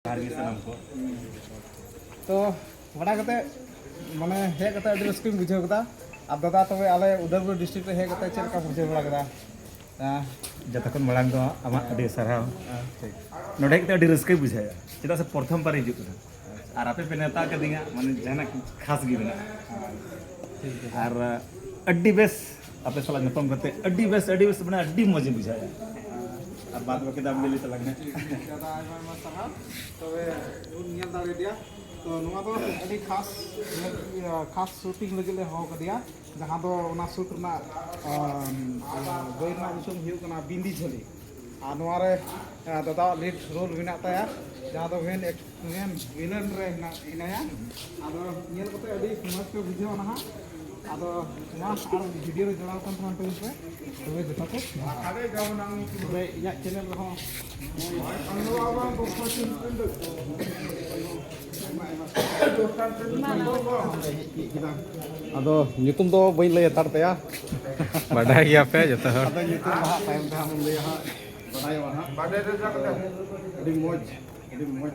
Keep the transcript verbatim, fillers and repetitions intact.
ᱡᱚᱦᱟᱨ ᱜᱮ ᱥᱟᱱᱟᱢ ᱠᱚ᱾ ᱛᱚ ᱵᱟᱲᱟ ᱠᱟᱛᱮ ᱢᱟᱱᱮ ᱦᱮᱡ ᱠᱟᱛᱮ ᱟᱹᱰᱤ ᱨᱟᱹᱥᱠᱟᱹᱧ ᱵᱩᱡᱷᱟᱹᱣ ᱠᱮᱫᱟ᱾ ᱟᱨ ᱫᱟᱫᱟ, ᱛᱚᱵᱮ ᱟᱞᱮ ᱩᱫᱚᱭᱯᱩᱨ ᱰᱤᱥᱴᱨᱤᱠᱴ ᱨᱮ ᱦᱮᱡ ᱠᱟᱛᱮ ᱪᱮᱫ ᱞᱮᱠᱟ ᱵᱩᱡᱷᱟᱹᱣ ᱵᱟᱲᱟ ᱠᱮᱫᱟ? ᱦᱮᱸ᱾ ᱡᱚᱛᱚ ᱠᱷᱚᱱ ᱢᱟᱲᱟᱝ ᱫᱚ ᱟᱢᱟᱜ ᱟᱹᱰᱤ ᱥᱟᱨᱦᱟᱣ᱾ ᱦᱮᱸ, ᱴᱷᱤᱠ᱾ ᱱᱚᱰᱮ ᱦᱮᱡ ᱠᱟᱛᱮ ᱟᱹᱰᱤ ᱨᱟᱹᱥᱠᱟᱹᱧ ᱵᱩᱡᱷᱟᱹᱣᱮᱫᱼᱟ, ᱪᱮᱫᱟᱜ ᱥᱮ ᱯᱨᱚᱛᱷᱚᱢ ᱵᱟᱨ ᱦᱤᱡᱩᱜ ᱠᱟᱱᱟ᱾ ᱟᱨ ᱟᱯᱮ ᱯᱮ ᱱᱮᱣᱛᱟ ᱠᱟᱫᱤᱧᱟ, ᱢᱟᱱᱮ ᱡᱟᱦᱟᱱᱟᱜ ᱠᱷᱟᱥ ᱜᱮ ᱢᱮᱱᱟᱜᱼᱟ᱾ ᱦᱮᱸ, ᱴᱷᱤᱠ ᱜᱮᱭᱟ᱾ ᱟᱨ ᱟᱹᱰᱤ ᱵᱮᱥ, ᱟᱯᱮ ᱥᱟᱞᱟᱜ ᱧᱟᱯᱟᱢ ᱠᱟᱛᱮ ᱟᱹᱰᱤ ᱵᱮᱥ, ᱟᱹᱰᱤ ᱵᱮᱥ, ᱢᱟᱱᱮ ᱟᱹᱰᱤ ᱢᱚᱡᱽ ᱤᱧ ᱵᱩᱡᱷᱟᱹᱣᱮᱫᱼᱟ᱾ ᱟᱨ ᱵᱟᱫ ᱵᱟᱹᱠᱤ ᱫᱚ ᱟᱢ ᱜᱮ ᱞᱟᱹᱭ ᱛᱟᱞᱟᱝ ᱢᱮ᱾ ᱴᱷᱤᱠ ᱜᱮᱭᱟ ᱫᱟᱫᱟ, ᱟᱭᱢᱟ ᱟᱭᱢᱟ ᱥᱟᱨᱦᱟᱣ᱾ ᱛᱚᱵᱮ ᱵᱚᱱ ᱧᱮᱞ ᱫᱟᱲᱮᱭᱟᱫᱮᱭᱟ᱾ ᱛᱚ ᱱᱚᱣᱟ ᱫᱚ ᱟᱹᱰᱤ ᱠᱷᱟᱥ, ᱤᱭᱟᱹ, ᱠᱷᱟᱥ ᱥᱩᱴᱤᱝ ᱞᱟᱹᱜᱤᱫ ᱞᱮ ᱦᱚᱦᱚ ᱠᱟᱫᱮᱭᱟ, ᱡᱟᱦᱟᱸ ᱫᱚ ᱚᱱᱟ ᱥᱩᱴ ᱨᱮᱱᱟᱜ, ᱟᱢ, ᱤᱭᱟᱹ, ᱵᱳᱭ ᱨᱮᱱᱟᱜ ᱧᱩᱛᱩᱢ ᱦᱩᱭᱩᱜ ᱠᱟᱱᱟ ᱵᱤᱱᱫᱤ ᱡᱷᱟᱹᱞᱤ᱾ ᱟᱨ ᱱᱚᱣᱟ ᱨᱮ, ᱟ, ᱫᱟᱫᱟᱣᱟᱜ ᱞᱤᱰ ᱨᱳᱞ ᱢᱮᱱᱟᱜ ᱛᱟᱭᱟ, ᱡᱟᱦᱟᱸ ᱫᱚ ᱢᱮᱱ ᱮᱠ-, ᱢᱮᱱ ᱵᱷᱤᱞᱮᱱ ᱨᱮ ᱦᱮᱱᱟᱜ, ᱦᱮᱱᱟᱭᱟ᱾ ᱟᱫᱚ ᱧᱮᱞ ᱠᱟᱛᱮ ᱟᱹᱰᱤ ᱢᱚᱡᱽ ᱯᱮ ᱵᱩᱡᱷᱟᱹᱣᱟ ᱱᱟᱦᱟᱜ᱾ ᱟᱫᱚ ᱢᱟ ᱟᱨ ᱵᱷᱤᱰᱤᱭᱳ ᱨᱮ ᱡᱚᱲᱟᱣ ᱠᱟᱱ ᱛᱟᱵᱚᱱ ᱯᱮ, ᱛᱚᱵᱮ ᱡᱚᱛᱚ ᱠᱚ, ᱛᱚᱵᱮ ᱤᱧᱟᱹᱜ ᱪᱮᱱᱮᱞ ᱨᱮᱦᱚᱸ ᱟᱫᱚ ᱧᱩᱛᱩᱢ ᱫᱚ ᱵᱟᱹᱧ ᱞᱟᱹᱭ ᱦᱟᱛᱟᱲ ᱛᱟᱭᱟ᱾ ᱵᱟᱰᱟᱭ ᱜᱮᱭᱟ ᱯᱮ ᱡᱚᱛᱚ ᱦᱚᱲ᱾ ᱟᱫᱚ ᱧᱩᱛᱩᱢ ᱫᱚ ᱦᱟᱸᱜ ᱛᱟᱭᱚᱢ ᱛᱮ ᱦᱟᱸᱜ ᱵᱚᱱ ᱞᱟᱹᱭᱟ ᱦᱟᱸᱜ, ᱵᱟᱰᱟᱭᱚᱜᱼᱟ ᱦᱟᱸᱜ᱾ ᱟᱹᱰᱤ ᱢᱚᱡᱽ, ᱟᱹᱰᱤ ᱢᱚᱡᱽ᱾